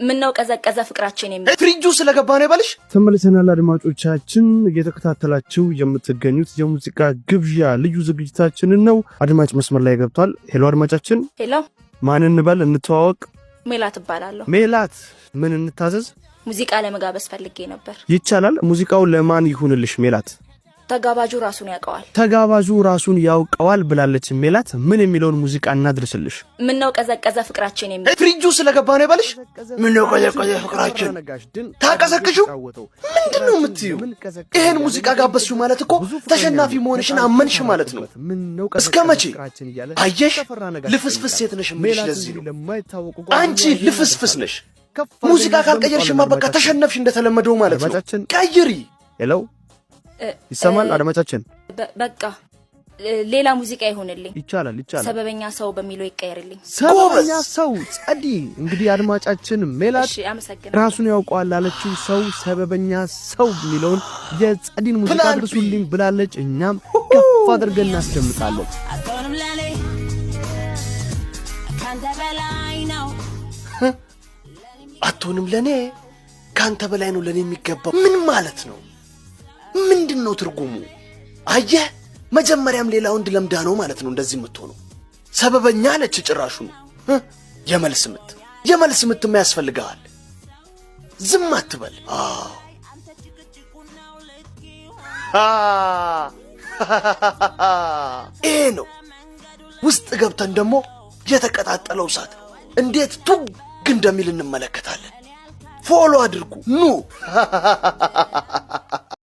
ምነው ቀዘቀዘ ፍቅራችን የሚል። ፍሪጁ ስለገባ ነው ይበልሽ። ተመልሰናል አድማጮቻችን፣ እየተከታተላችሁ የምትገኙት የሙዚቃ ግብዣ ልዩ ዝግጅታችንን ነው። አድማጭ መስመር ላይ ገብቷል። Hello አድማጫችን፣ Hello። ማን እንበል? እንተዋወቅ። ሜላት እባላለሁ። ሜላት፣ ምን እንታዘዝ? ሙዚቃ ለመጋበዝ ፈልጌ ነበር። ይቻላል። ሙዚቃው ለማን ይሁንልሽ ሜላት? ተጋባዡ ራሱን ያውቀዋል። ተጋባዡ ራሱን ያውቀዋል ብላለች ሜላት። ምን የሚለውን ሙዚቃ እናድርስልሽ? ምነው ቀዘቀዘ ፍቅራችን የሚል። ፍሪጁ ስለገባ ነው ይበልሽ። ምነው ቀዘቀዘ ፍቅራችን? ታቀዘቅዡ? ምንድን ነው የምትዩ? ይሄን ሙዚቃ ጋበዝሽው ማለት እኮ ተሸናፊ መሆንሽን አመንሽ ማለት ነው። እስከ መቼ? አየሽ፣ ልፍስፍስ ሴት ነሽ የምልሽ ለዚህ ነው። አንቺ ልፍስፍስ ነሽ። ሙዚቃ ካልቀየርሽማ በቃ ተሸነፍሽ እንደተለመደው ማለት ነው። አድማጫችን፣ ቀይሪ። Hello፣ ይሰማል አድማጫችን? በቃ ሌላ ሙዚቃ ይሁንልኝ። ይቻላል፣ ይቻላል። ሰበበኛ ሰው በሚለው ይቀየርልኝ። ሰበበኛ ሰው ጸዲ። እንግዲህ አድማጫችን ሜላት እሺ፣ አመሰግናለሁ። ራሱን ያውቀዋል ላለችው ሰው ሰበበኛ ሰው የሚለውን የጸዲን ሙዚቃ Plan B። አድርሱልኝ ብላለች። እኛም ከፍ አድርገን እናስደምጣለን። አትሆንም ለኔ፣ ካንተ በላይ ነው። አትሆንም ለኔ፣ ከአንተ በላይ ነው ለኔ የሚገባው ምን ማለት ነው? ምንድን ነው ትርጉሙ? አየህ፣ መጀመሪያም ሌላ ወንድ ለምዳ ነው ማለት ነው እንደዚህ የምትሆነው። ሰበበኛ አለች ጭራሹ ነው። የመልስ ምት፣ የመልስ ምትማ ያስፈልግሃል። ዝም አትበል። አዎ፣ ይሄ ነው። ውስጥ ገብተን ደግሞ የተቀጣጠለው እሳት እንዴት ቱግ እንደሚል እንመለከታለን። Follow አድርጉ ኑ።